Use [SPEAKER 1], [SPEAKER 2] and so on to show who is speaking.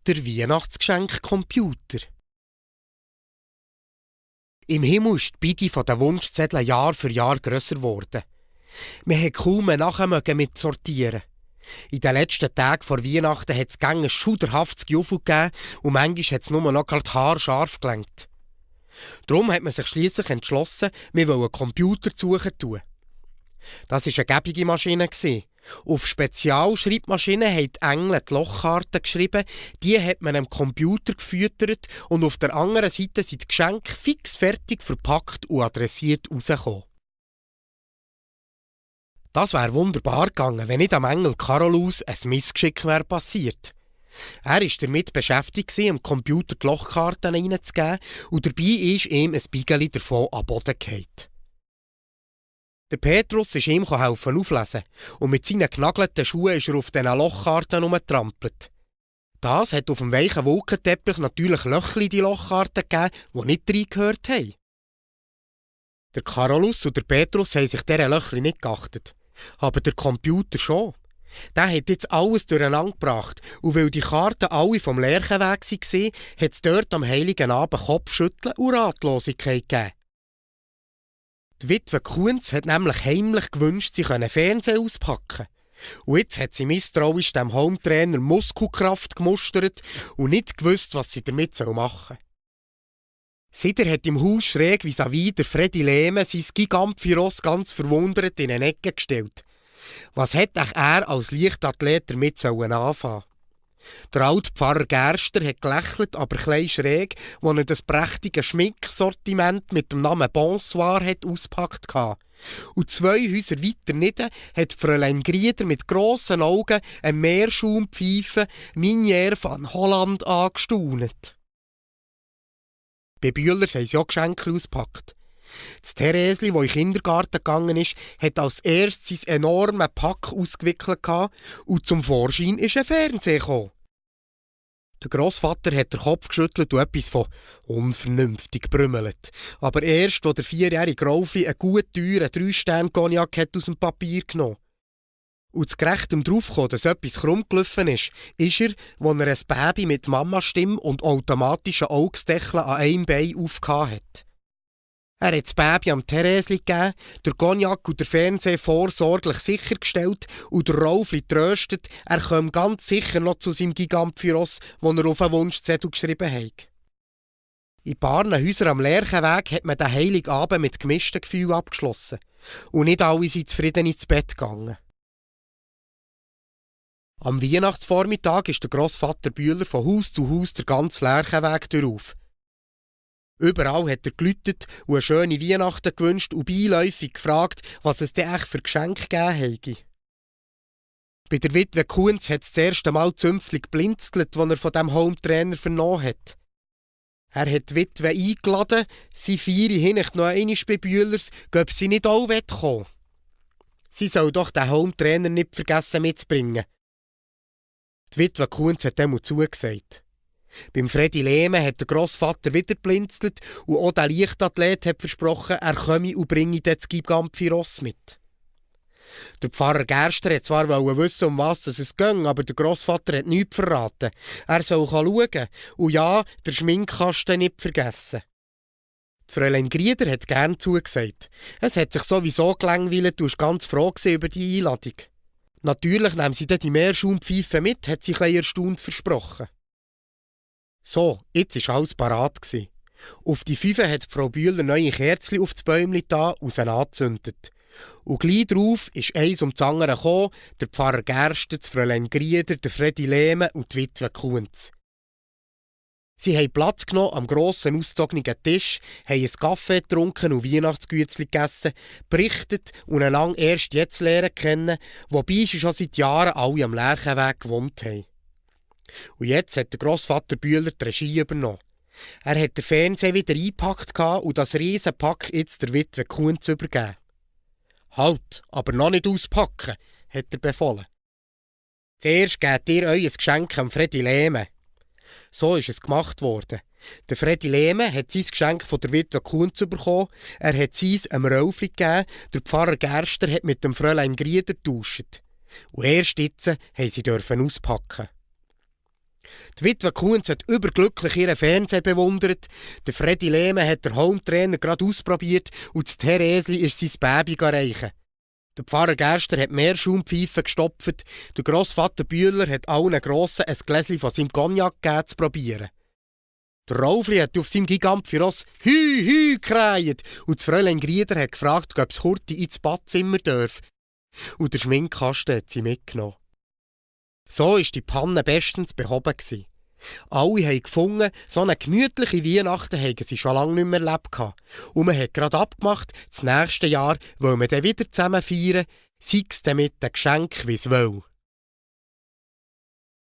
[SPEAKER 1] Der Weihnachtsgeschenk-Computer. Im Himmel ist die Bigi von den Wunschzetteln Jahr für Jahr grösser geworden. Wir konnten kaum mehr nachher mit sortieren. In den letzten Tagen vor Weihnachten hat es ein schuderhaftes Gejuffel gegeben und manchmal hat es nur noch gerade haarscharf gelenkt. Darum hat man sich schliesslich entschlossen, wir wollen einen Computer suchen tun. Das war eine gäbige Maschine. Auf Spezialschreibmaschinen haben die Engel die Lochkarten geschrieben, die hat man am Computer gefüttert und auf der anderen Seite sind die Geschenke fix fertig verpackt und adressiert rausgekommen. Das wäre wunderbar gegangen, wenn nicht am Engel Carolus ein Missgeschick wäre passiert. Er war damit beschäftigt, am Computer die Lochkarten reinzugeben und dabei ist ihm ein Bigeli davon am Boden gefallen. Der Petrus ist ihm helfen auflesen und mit seinen genagelten Schuhen ist er auf diesen Lochkarten herumgetrampelt. Das hat auf dem weichen Wolkenteppich natürlich Löchli in die Lochkarten gegeben, die nicht reingehört haben. Der Carolus und der Petrus haben sich dieser Löchli nicht geachtet, aber der Computer schon. Der hat jetzt alles durcheinander gebracht und weil die Karten alle vom Lerchenweg waren, hat es dort am Heiligen Abend Kopfschütteln und Ratlosigkeit gegeben. Die Witwe Kunz hat nämlich heimlich gewünscht, sie könne Fernsehen auspacken. Und jetzt hat sie misstrauisch dem Hometrainer Muskelkraft gemustert und nicht gewusst, was sie damit machen soll. Sider hat im Haus schräg vis-à-vis der Freddy Lehme sein Gigantphiros ganz verwundert in eine Ecke gestellt. Was hätte er als Leichtathlet damit anfangen? Der alte Pfarrer Gerster hat gelächelt, aber klein schräg, als er das prächtige Schminksortiment mit dem Namen Bonsoir hat ausgepackt hatte. Und 2 Häuser weiter nieder hat Fräulein Grieder mit grossen Augen eine Meerschaumpfeife Minière von Holland angestaunet. Bei Bühlers haben sie auch Geschenke ausgepackt. Das Theresli, das in den Kindergarten gegangen ist, hat als erstes sein enormes Pack ausgewickelt und zum Vorschein ist ein Fernseher gekommen. Der Grossvater hat den Kopf geschüttelt und etwas von unvernünftig brümmelt. Aber erst, als der 4-jährige Raufi einen gut teuren 3-Sterne-Cognac aus dem Papier genommen. Und zu gerechtem draufgekommen, dass etwas krumm gelaufen ist er, als er ein Baby mit Mamastimme und automatischen Augsdeckeln an einem Bein aufgehauen hat. Er hat das Baby am Theresli gegeben, der Cognac und der Fernseher vorsorglich sichergestellt und der Raufli tröstet, er komme ganz sicher noch zu seinem Gigantphiros, den er auf einen Wunschzettel geschrieben hat. In ein paar Häusern am Lerchenweg hat man den heiligen Abend mit gemischten Gefühlen abgeschlossen. Und nicht alle sind zufrieden ins Bett gegangen. Am Weihnachtsvormittag ist der Grossvater Bühler von Haus zu Haus den ganzen Lerchenweg durch. Überall hat er geläutet und eine schöne Weihnachten gewünscht und beiläufig gefragt, was es denn echt für Geschenke gegeben hätte. Bei der Witwe Kunz hat es das erste Mal Zümpfli geblinzelt, als er von dem Hometrainer vernommen hat. Er hat die Witwe eingeladen, sie feiern hinten noch einmal bei Bühlers, ob sie nicht auch kommen. Sie soll doch den Hometrainer nicht vergessen mitzubringen. Die Witwe Kunz hat dem zugesagt. Beim Freddy Lehme hat der Grossvater wieder blinzelt und auch der Leichtathlet hat versprochen, er komme und bringe das Gigantphiros mit. Der Pfarrer Gerster hat zwar wissen, um was es ging, aber der Grossvater hat nichts verraten. Er soll schauen und ja, der Schminkkasten nicht vergessen. Die Fräulein Grieder hat gern zugesagt. Es hat sich sowieso gelangweilt und war ganz froh über die Einladung. Natürlich nehmen sie dann die Meerschaumpfeife mit, hat sie ein erstaunt versprochen. So, jetzt war alles parat. Auf die 5 hat Frau Bühler neue Kerzen auf das Bäumchen da und sie angezündet. Und gleich darauf ist eins um das andere gekommen, der Pfarrer Gerster, die Fräulein Grieder, der Freddy Lehme und die Witwe Kunz. Sie haben Platz genommen am grossen, ausgezogenen Tisch, haben einen Kaffee getrunken und Weihnachtsgützli gegessen, berichtet und einander erst jetzt lernen kennen, wobei sie schon seit Jahren alle am Lerchenweg gewohnt haben. Und jetzt hat der Grossvater Bühler die Regie übernommen. Er hat den Fernseher wieder eingepackt und das Riesenpack jetzt der Witwe Kunz übergeben. «Halt, aber noch nicht auspacken», hat er befohlen. «Zuerst gebt ihr euer Geschenk an Freddy Lehme.» So ist es gemacht worden. Der Freddy Lehme hat sein Geschenk von der Witwe Kunz bekommen, er hat sein einem Raufli gegeben, der Pfarrer Gerster hat mit dem Fräulein Grieder getauscht. Und erst jetzt haben sie auspacken. Die Witwe Kunz hat überglücklich ihren Fernseher bewundert, der Freddy Lehmann hat den Hometrainer gerade ausprobiert und das Theresli ist sein Baby reichen. Der Pfarrer Gerster hat mehr Schaumpfeifen gestopft, der Grossvater Bühler hat allen Grossen ein Gläschen von seinem Cognac gegeben zu probieren. Der Raufli hat auf seinem Gigantfiross «Hü, hü» gekräht und das Fräulein Grieder hat gefragt, ob es Kurti ins Badzimmer darf. Und der Schminkkasten hat sie mitgenommen. So war die Panne bestens behoben. Alle haben gefunden, so eine gemütliche Weihnachten haben sie schon lange nicht mehr erlebt. Und man hat gerade abgemacht, das nächste Jahr wollen wir dann wieder zusammen feiern, sei es dann mit den Geschenken, wie es will.